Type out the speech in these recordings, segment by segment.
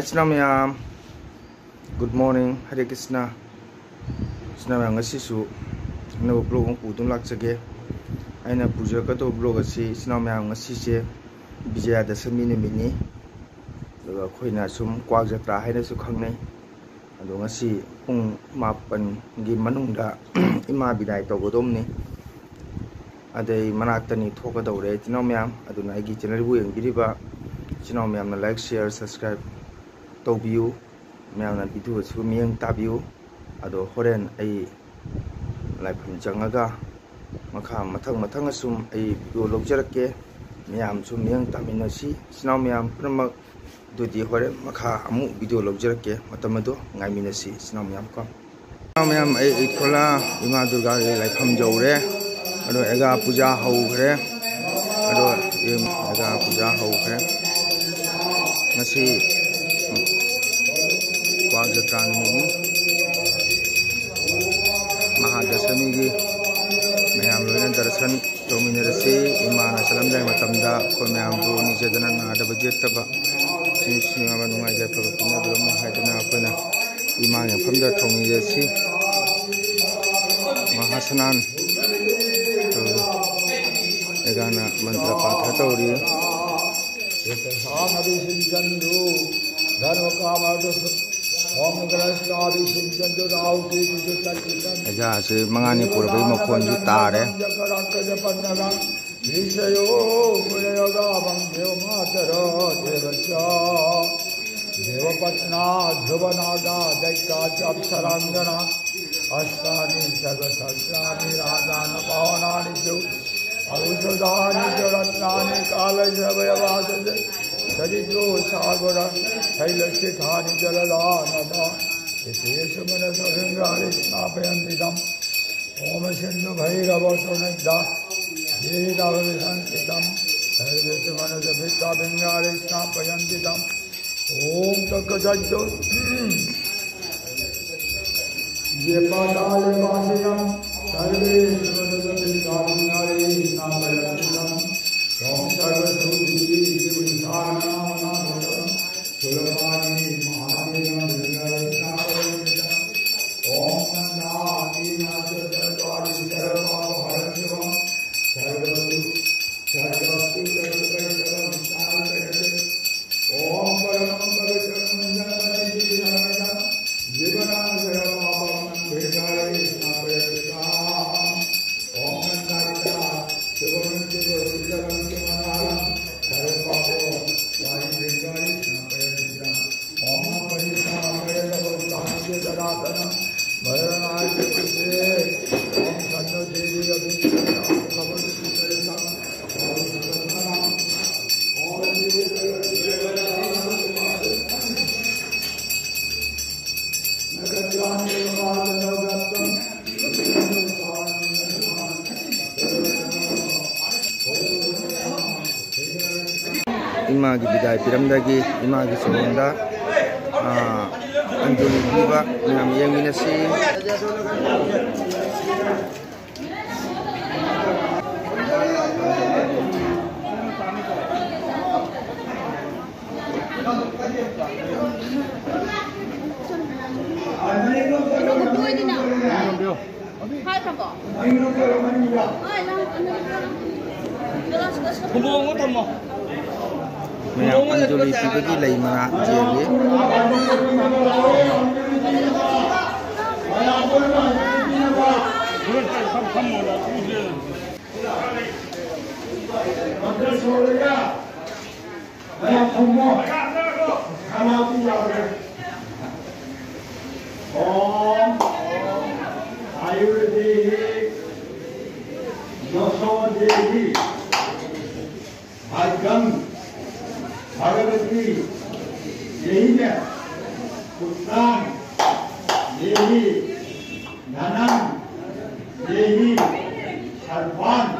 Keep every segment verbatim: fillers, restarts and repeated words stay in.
ꯏꯆꯤꯟ ꯏꯅꯥꯎ ꯃꯌꯥꯝ, good morning, Hare Krishna. ꯏꯆꯤꯟ ꯏꯅꯥꯎ ꯃꯌꯥꯝ, ꯉꯁꯤꯁꯨ ꯑꯅꯧꯕ vlog ꯑꯃ ꯄꯨꯗꯨꯅ ꯂꯥꯛꯆꯒꯦ꯫ ꯑꯩꯅ ꯄꯨꯖꯔꯛꯀꯗꯧꯕ vlog ꯑꯁꯤ, ꯏꯆꯤꯟ ꯏꯅꯥꯎ ꯃꯌꯥꯝ, ꯉꯁꯤꯁꯦ ꯕꯤꯖꯌꯥꯗꯁꯃꯤ ꯅꯨꯃꯤꯠꯅꯤ꯫ ꯑꯗꯨꯒ ꯑꯩꯈꯣꯏꯅ ꯁꯨꯝ ꯀ꯭ꯋꯥꯛ ꯖꯇ꯭ꯔꯥ ꯍꯥꯏꯅꯁꯨ ꯈꯪꯅꯩ꯫ ꯑꯗꯣ ꯉꯁꯤ ꯄꯨꯡ ꯃꯥꯄꯟꯒꯤ ꯃꯅꯨꯡꯗ ꯏꯃꯥ ꯕꯤꯗꯥꯏ ꯇꯧꯒꯗꯧꯕꯅꯤ꯫ ꯑꯗꯩ ꯃꯅꯥꯛꯇꯅꯤ ꯊꯣꯛꯀꯗꯧꯔꯦ, ꯏꯆꯤꯟ ꯏꯅꯥꯎ ꯃꯌꯥꯝ꯫ ꯑꯗꯨꯅ ꯑꯩꯒꯤ channelꯕꯨ ꯌꯦꯡꯕꯤꯔꯤꯕ ꯏꯆꯤꯟ ꯏꯅꯥꯎ ꯃꯌꯥꯝꯅ like, share, subscribe ꯇꯧꯕꯤꯌꯨ꯫ ꯃꯌꯥꯝꯅ video ꯑꯁꯤꯕꯨ ꯃꯤꯠꯌꯦꯡ ꯇꯥꯕꯤꯌꯨ꯫ ꯑꯗꯣ ꯍꯣꯔꯦꯟ ꯑꯩ ꯂꯥꯏꯐꯝ ꯆꯪꯉꯒ ꯃꯈꯥ ꯃꯊꯪ ꯃꯊꯪ ꯑꯁꯨꯝ ꯑꯩ video ꯂꯧꯖꯔꯛꯀꯦ꯫ ꯃꯌꯥꯝꯁꯨ ꯃꯤꯠꯌꯦꯡ ꯇꯥꯃꯤꯟꯅꯁꯤ, ꯏꯆꯤꯟ ꯏꯅꯥꯎ ꯃꯌꯥꯝ ꯄꯨꯝꯅꯃꯛ꯫ ꯑꯗꯨꯗꯤ ꯍꯣꯔꯦꯟ ꯃꯈꯥ ꯑꯃꯨꯛ video ꯂꯧꯖꯔꯛꯀꯦ꯫ ꯃꯇꯝ ꯑꯗꯣ ꯉꯥꯏꯃꯤꯟꯅꯁꯤ, ꯏꯆꯤꯟ ꯏꯅꯥꯎ ꯃꯌꯥꯝ ꯀꯣ꯫ ꯏꯆꯤꯟ ꯏꯅꯥꯎ ꯃꯌꯥꯝ, ꯑꯩ ꯏꯠꯈꯣꯂꯥ ꯏꯃꯥ ꯗꯨꯔꯒꯥꯒꯤ ꯂꯥꯏꯐꯝ ꯌꯧꯔꯦ꯫ ꯑꯗꯣ ꯑꯦꯒꯥ ꯄꯨꯖꯥ ꯍꯧꯈ꯭ꯔꯦ꯫ ꯑꯗꯣ ꯑꯦꯒꯥ ꯄꯨꯖꯥ ꯍꯧꯈ꯭ꯔꯦ꯫ ꯉꯁꯤ ꯀ꯭ꯋꯥꯛ ꯖꯇ꯭ꯔꯥ ꯅꯨꯃꯤꯠꯅꯤ꯫ ꯃꯍꯥꯗꯁꯃꯤꯒꯤ ꯃꯌꯥꯝ ꯂꯣꯏꯅ ꯗꯔꯁꯟ ꯇꯧꯃꯤꯟꯅꯔꯁꯤ꯫ ꯏꯃꯥꯅ ꯆꯠꯂꯝꯗꯥꯏ ꯃꯇꯝꯗ ꯑꯩꯈꯣꯏ ꯃꯌꯥꯝꯕꯨ ꯅꯤꯖꯗꯅ ꯅꯥꯗꯕ ꯌꯦꯛꯇꯕ, ꯁꯤꯡ ꯁꯤꯡꯅꯕ ꯅꯨꯡꯉꯥꯏ ꯌꯥꯏꯐꯕ ꯄꯤꯅꯕꯤꯔꯝꯃꯨ ꯍꯥꯏꯗꯨꯅ ꯑꯩꯈꯣꯏꯅ ꯏꯃꯥꯒꯤ ꯃꯐꯝꯗ ꯊꯧꯅꯤꯖꯁꯤ꯫ ꯃꯍꯥꯁꯅꯥꯟ ꯇꯧꯔꯤ꯫ ꯑꯦꯒꯥꯅ ꯃꯟꯇ꯭ꯔ ꯄꯥꯊ ꯇꯧꯔꯤ꯫ ꯑꯦꯒꯥꯁꯦ ꯃꯉꯥꯅꯤ ꯄꯨꯔꯕꯒꯤ ꯃꯈꯣꯟꯁꯨ ꯇꯥꯔꯦ꯫ ऋषयो मुनयो गावं देवमातरो देवस्य। देवपत्न्या ध्रुवनागा दैत्या च अप्सराङ्गना। अस्त्राणि सर्वशस्त्राणि राजान पवनानि च। औषधानि च रत्नानि कालस्य वयवाससे। सरितो सागर तैलस्थितानि जलदानदा। एतेषु मनसो शृङ्गारे स्नापयन्ति तम्। ॐ सिन्धु भैरव सुनिद्धा गीताभिसंस्कृतम्। सर्वेषु मनसो भित्वा शृङ्गारे स्नापयन्ति तम्। ॐ तत्सदिति। ये पाताले वासिनं सर्वेषु मनसो भित्वा शृङ्गारे स्नापयन्ति तम्। ॐ सर्वसुखी विशालनामनाथं सुलभानि ꯏꯃꯥꯒꯤ ꯕꯤꯗꯥꯏ ꯄꯤꯔꯝꯗꯥꯏꯒꯤ ꯏꯃꯥꯒꯤ ꯆꯣꯂꯣꯝꯗ, ꯑꯥ, ꯑꯟꯖꯂꯤ ꯄꯤꯕ ꯃꯌꯥꯝ ꯌꯦꯡꯃꯤꯟꯅꯁꯤ꯫ ꯍꯥꯏꯈ꯭ꯔꯕꯣ? ꯊꯝꯃꯣ, ꯊꯝꯃꯣ꯫ ꯃꯌꯥꯝ ꯑꯟꯖꯂꯤ ꯄꯤꯕꯒꯤ ꯂꯩ ꯃꯅꯥ ꯌꯦꯜꯂꯤ꯫ ꯃꯌꯥꯝ ꯊꯝꯃꯣ꯫ ꯈꯅꯥꯎꯗꯤ ꯌꯥꯗ꯭ꯔꯦ꯫ ॐ आयुर्वेदेहि नसो देहि भाग्यं भगवती देहि च पुत्रान् देहि धनं देहि सर्वान्।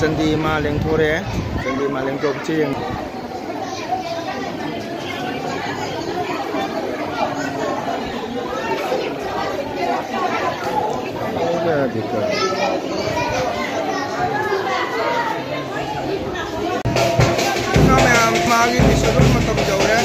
ꯆꯟꯗꯤ ꯃꯥ ꯂꯦꯡꯊꯣꯔꯛꯑꯦ꯫ ꯆꯟꯗꯤ ꯃꯥ ꯂꯦꯡꯊꯣꯛꯄꯁꯤ ꯌꯦꯡ꯫ ꯃꯌꯥꯝ ꯃꯥꯒꯤ ꯃꯤꯁ ꯑꯗꯨꯝ ꯃꯇꯝ ꯌꯧꯔꯦ꯫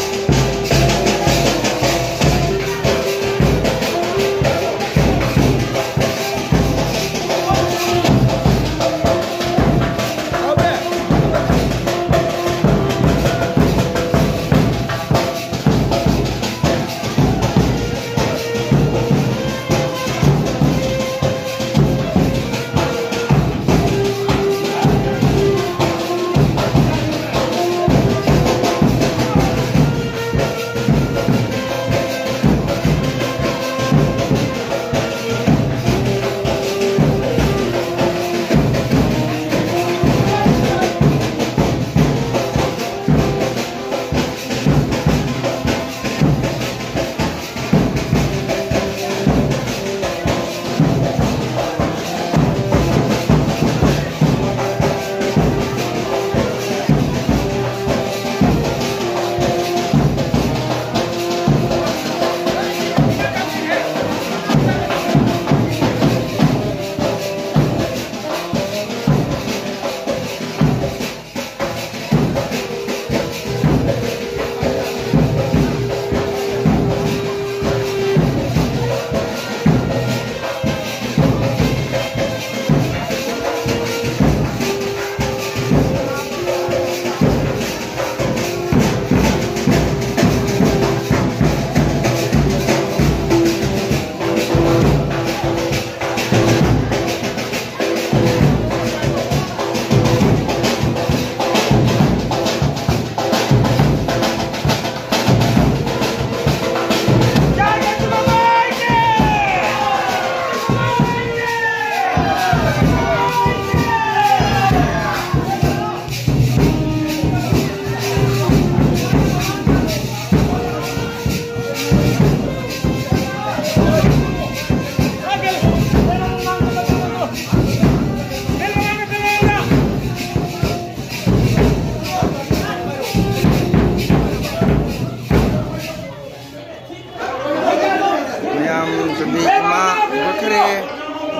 ꯏꯃꯥ ꯄꯨꯔꯛꯈ꯭ꯔꯦ꯫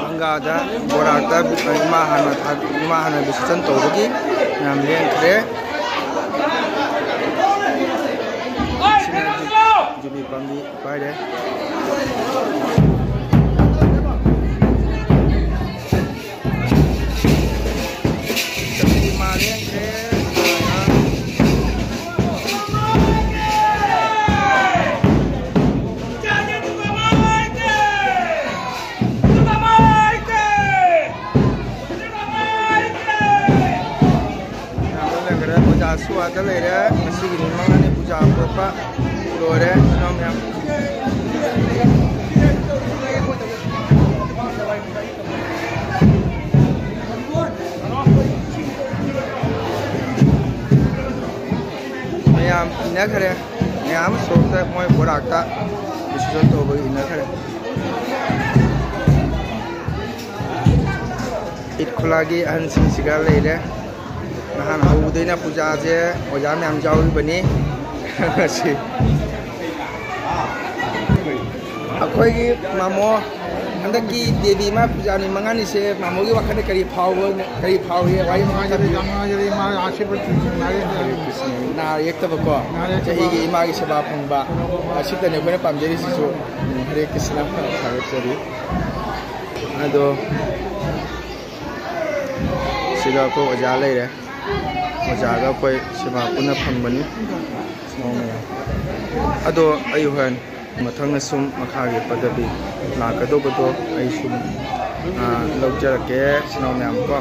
ꯒꯪꯒꯥꯗ ꯕꯣꯔꯥꯛꯇ ꯏꯃꯥ ꯍꯥꯟꯅ ꯊꯥ-, ꯏꯃꯥ ꯍꯥꯟꯅ ꯕꯤꯁꯔꯖꯟ ꯇꯧꯕꯒꯤ ꯃꯌꯥꯝ ꯂꯦꯡꯈ꯭ꯔꯦ꯫ ꯁꯤꯅ ꯖꯨ-, ꯖꯨꯕꯤ ꯄꯥꯝꯕꯤ ꯄꯥꯏꯔꯦ꯫ ꯃꯌꯥꯝ ꯂꯣꯏ ꯂꯩꯈ꯭ꯔꯦ꯫ ꯑꯣꯖꯥꯁꯨ ꯑꯥꯗ ꯂꯩꯔꯦ꯫ ꯉꯁꯤꯒꯤ ꯅꯨꯃꯤꯠ ꯃꯉꯥꯅꯤ ꯄꯨꯖꯥ ꯈꯣꯠꯄ ꯂꯣꯏꯔꯦ꯫ ꯏꯅꯥꯎ ꯃꯌꯥꯝ꯫ ꯃꯌꯥꯝ ꯏꯟꯅꯈ꯭ꯔꯦ꯫ ꯃꯌꯥꯝ ꯁꯣꯔꯣꯛꯇ ꯃꯣꯏ ꯕꯣꯔꯥꯛꯇ ꯕꯤꯁꯔꯖꯟ ꯇꯧꯕꯒꯤ ꯏꯟꯅꯈ꯭ꯔꯦ꯫ ꯏꯠ ꯈꯨꯂꯥꯒꯤ ꯑꯍꯟꯁꯤꯡꯁꯤꯒ ꯂꯩꯔꯦ꯫ ꯅꯍꯥꯟ ꯍꯧꯕꯗꯩꯅ ꯄꯨꯖꯥꯁꯦ ꯑꯣꯖꯥ ꯃꯌꯥꯝ ꯌꯥꯎꯔꯤꯕꯅꯤ꯫ ꯉꯁꯤ ꯑꯩꯈꯣꯏꯒꯤ ꯃꯥꯃꯣ ꯍꯟꯗꯛꯀꯤ ꯗꯦꯕꯤ ꯏꯃꯥ ꯄꯨꯖꯥ ꯅꯨꯃꯤꯠ ꯃꯉꯥꯅꯤꯁꯦ ꯃꯥꯃꯣꯒꯤ ꯋꯥꯈꯜꯗ ꯀꯔꯤ ꯐꯥꯎꯕ, ꯀꯔꯤ ꯐꯥꯎꯔꯤ? ꯋꯥꯔꯤ ꯑꯃ ꯅꯨꯡꯉꯥꯏꯖꯔꯤ, ꯊꯝꯕꯤꯌꯨ꯫ ꯌꯥꯝ ꯅꯨꯡꯉꯥꯏꯖꯔꯤ꯫ ꯏꯃꯥ ꯑꯁꯤꯕ ꯊꯨꯡꯁꯤꯟꯅꯔꯦ꯫ ꯍꯔꯦ ꯀ꯭ꯔꯤꯁꯅ꯫ ꯅꯥ ꯌꯦꯛꯇꯕꯀꯣ꯫ ꯅꯥ ꯌꯦꯛꯇꯕ꯫ ꯆꯍꯤꯒꯤ ꯏꯃꯥꯒꯤ ꯁꯦꯕꯥ ꯐꯪꯕ꯫ ꯑꯁꯤꯇꯅꯤ ꯑꯩꯈꯣꯏꯅ ꯄꯥꯝꯖꯔꯤꯁꯤꯁꯨ꯫ ꯎꯝ, ꯍꯔꯦ ꯀ꯭ꯔꯤꯁꯅ꯫ ꯊꯥꯒꯠꯆꯔꯤ꯫ ꯑꯗꯣ ꯁꯤꯗ ꯑꯩꯈꯣꯏ ꯑꯣꯖꯥ ꯂꯩꯔꯦ꯫ ꯑꯣꯖꯥꯒ ꯑꯩꯈꯣꯏ ꯁꯦꯕꯥ ꯄꯨꯟꯅ ꯐꯪꯕꯅꯤ꯫ ꯏꯅꯥꯎ ꯃꯌꯥꯝ꯫ ꯑꯗꯣ ꯑꯩ ꯍꯣꯔꯦꯟ ꯃꯊꯪꯅ ꯁꯨꯝ ꯃꯈꯥꯒꯤ ꯄꯗꯕꯤ ꯂꯥꯛꯀꯗꯧꯕꯗꯣ ꯑꯩ ꯁꯨꯝ, ꯑꯥ, ꯂꯧꯖꯔꯛꯀꯦ, ꯏꯅꯥꯎ ꯃꯌꯥꯝ ꯀꯣ꯫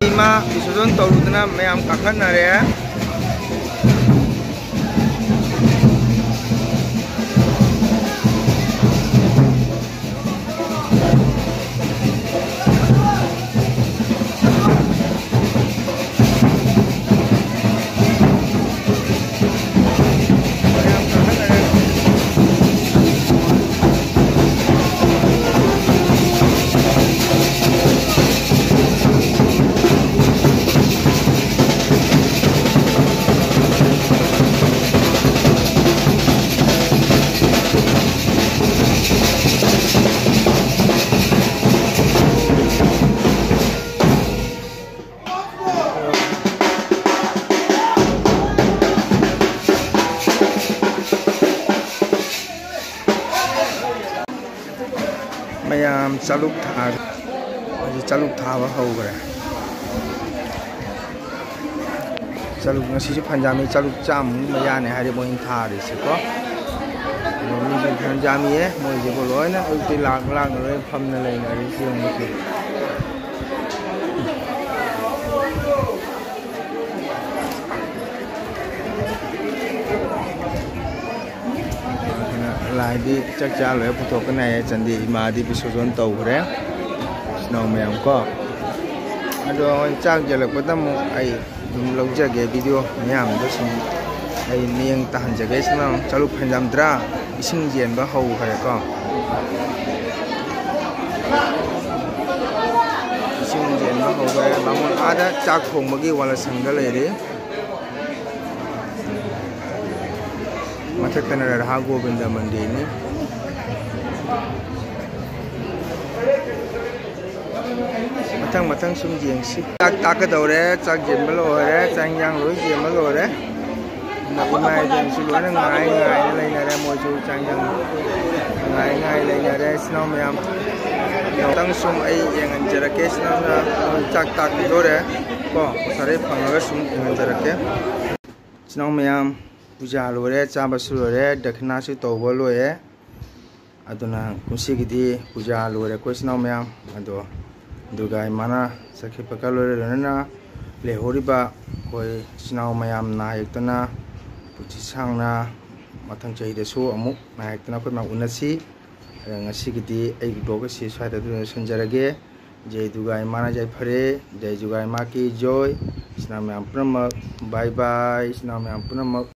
ꯏꯃꯥ ꯕꯤꯁꯔꯖꯟ ꯇꯧꯔꯨꯗꯅ ꯃꯌꯥꯝ ꯀꯥꯈꯠꯅꯔꯦ꯫ ꯃꯌꯥꯝ ꯆꯥꯂꯨꯛ ꯊꯥ-, ꯍꯧꯖꯤꯛ ꯆꯥꯂꯨꯛ ꯊꯥꯕ ꯍꯧꯈ꯭ꯔꯦ꯫ ꯆꯥꯂꯨꯛ ꯉꯁꯤꯁꯨ ꯐꯟꯖꯥꯃꯤ ꯆꯥꯂꯨꯛ ꯆꯥꯝꯃꯨꯛ ꯃꯌꯥꯅꯦ ꯍꯥꯏꯔꯦ ꯃꯣꯏꯅ ꯊꯥꯔꯤꯁꯦꯀꯣ꯫ ꯑꯗꯣ ꯃꯤꯁꯨ ꯐꯟꯖꯥꯃꯤꯌꯦ, ꯃꯣꯏꯁꯤꯕꯨ ꯂꯣꯏꯅ ꯑꯌꯨꯛꯇꯤ ꯂꯥꯛ ꯂꯥꯛꯅ ꯂꯣꯏꯅ ꯐꯝꯅ ꯂꯩꯅꯔꯤꯁꯤ ꯌꯦꯡꯉꯨꯁꯤ꯫ ꯑꯗꯨꯅ ꯂꯥꯏꯗꯤ ꯆꯥꯛ ꯆꯥ ꯂꯣꯏꯔ ꯄꯨꯊꯣꯛꯀꯅꯤ ꯍꯥꯏꯌꯦ꯫ ꯆꯟꯗꯤ ꯏꯃꯥꯗꯤ ꯕꯤꯁꯣꯔꯖꯟ ꯇꯧꯈ꯭ꯔꯦ꯫ ꯏꯆꯤꯟ ꯏꯅꯥꯎ ꯃꯌꯥꯝ ꯀꯣ꯫ ꯑꯗꯣ ꯆꯥꯛ ꯌꯦꯜꯂꯛꯄꯗ ꯑꯃꯨꯛ ꯑꯩ ꯑꯗꯨꯝ ꯂꯧꯖꯒꯦ, ꯚꯤꯗꯤꯑꯣ ꯃꯌꯥꯝꯗꯣ ꯁꯨꯝ ꯑꯩ ꯃꯤꯠꯌꯦꯡ ꯇꯥꯍꯟꯖꯒꯦ꯫ ꯏꯆꯤꯟ ꯏꯅꯥꯎ ꯆꯥꯂꯨꯛ ꯐꯟꯖꯥꯝ ꯇꯔꯥ ꯏꯁꯤꯡ ꯆꯦꯟꯕ ꯍꯧꯈ꯭ꯔꯦꯀꯣ꯫ ꯏꯁꯤꯡ ꯆꯦꯟꯕ ꯍꯧꯈ꯭ꯔꯦ꯫ ꯕꯥꯃꯣꯟ ꯑꯥꯗ ꯆꯥꯛ ꯊꯣꯡꯕꯒꯤ ꯋꯥꯂꯁꯪꯗ ꯂꯩꯔꯤ꯫ ꯃꯊꯛꯇꯅ ꯔꯥꯙꯥ ꯒꯣꯕꯤꯟꯗ ꯃꯟꯗꯤꯔꯅꯤ꯫ ꯃꯊꯪ ꯃꯊꯪ ꯁꯨꯝ ꯌꯦꯡꯁꯤ꯫ ꯆꯥꯛ ꯇꯥꯛꯀꯗꯧꯔꯦ, ꯆꯥꯛ ꯌꯦꯟꯕ ꯂꯣꯏꯔꯦ, ꯆꯥꯛ ꯏꯟꯖꯥꯡ ꯂꯣꯏ ꯌꯦꯟꯕ ꯂꯣꯏꯔꯦ꯫ ꯏꯃꯥ ꯏꯕꯦꯟꯁꯨ ꯂꯣꯏꯅ ꯉꯥꯏ ꯉꯥꯏꯅ ꯂꯩꯅꯔꯦ, ꯃꯣꯏꯁꯨ ꯆꯥꯛ ꯏꯟꯖꯥꯡ ꯉꯥꯏ ꯉꯥꯏ ꯂꯩꯅꯔꯦ꯫ ꯏꯆꯤꯟ ꯏꯅꯥꯎ ꯃꯌꯥꯝ, ꯉꯥꯛꯇꯪ ꯁꯨꯝ ꯑꯩ ꯌꯦꯡꯍꯟꯖꯔꯛꯀꯦ꯫ ꯏꯆꯤꯟ ꯏꯅꯥꯎꯅ ꯆꯥꯛ ꯇꯥꯛꯄꯤꯗꯣꯔꯦ ꯀꯣ, ꯉꯁꯥꯏꯗꯩ ꯐꯪꯉꯒ ꯁꯨꯝ ꯌꯦꯡꯍꯟꯖꯔꯛꯀꯦ꯫ ꯏꯆꯤꯟ ꯏꯅꯥꯎ ꯃꯌꯥꯝ, ꯄꯨꯖꯥ ꯂꯣꯏꯔꯦ, ꯆꯥꯕꯁꯨ ꯂꯣꯏꯔꯦ, ꯗꯈꯤꯅꯥꯁꯨ ꯇꯧꯕ ꯂꯣꯏꯔꯦ꯫ ꯑꯗꯨꯅ ꯀꯨꯝꯁꯤꯒꯤꯗꯤ ꯄꯨꯖꯥ ꯂꯣꯏꯔꯦꯀꯣ ꯏꯆꯤꯟ ꯏꯅꯥꯎ ꯃꯌꯥꯝ꯫ ꯑꯗꯣ ꯗꯨꯔꯒꯥ ꯏꯃꯥꯅ ꯆꯠꯈꯤꯕꯒ ꯂꯣꯏꯅ ꯂꯣꯏꯅꯅ ꯂꯩꯍꯧꯔꯤꯕ ꯑꯩꯈꯣꯏ ꯏꯆꯤꯟ ꯏꯅꯥꯎ ꯃꯌꯥꯝ ꯅꯥ ꯌꯦꯛꯇꯅ ꯄꯨꯟꯁꯤ ꯁꯥꯡꯅ ꯃꯊꯪ ꯆꯍꯤꯗꯁꯨ ꯑꯃꯨꯛ ꯅꯥ ꯌꯦꯛꯇꯅ ꯑꯩꯈꯣꯏ ꯃꯌꯥꯝ ꯎꯅꯁꯤ꯫ ꯑꯗ ꯉꯁꯤꯒꯤꯗꯤ ꯑꯩꯒꯤ vlog ꯑꯁꯤ ꯁ꯭ꯋꯥꯏꯗ ꯑꯗꯨꯝ ꯂꯣꯏꯁꯤꯟꯖꯔꯒꯦ꯫ ꯖꯩ ꯗꯨꯔꯒꯥ ꯏꯃꯥꯅ ꯌꯥꯏꯐꯔꯦ꯫ ꯖꯩ ꯗꯨꯔꯒꯥ ꯏꯃꯥ ꯀꯤ ꯖꯣꯏ꯫ ꯏꯆꯤꯟ ꯏꯅꯥꯎ ꯃꯌꯥꯝ ꯄꯨꯝꯅꯃꯛ bye bye꯫ ꯏꯆꯤꯟ ꯏꯅꯥꯎ ꯃꯌꯥꯝ ꯄꯨꯝꯅꯃꯛ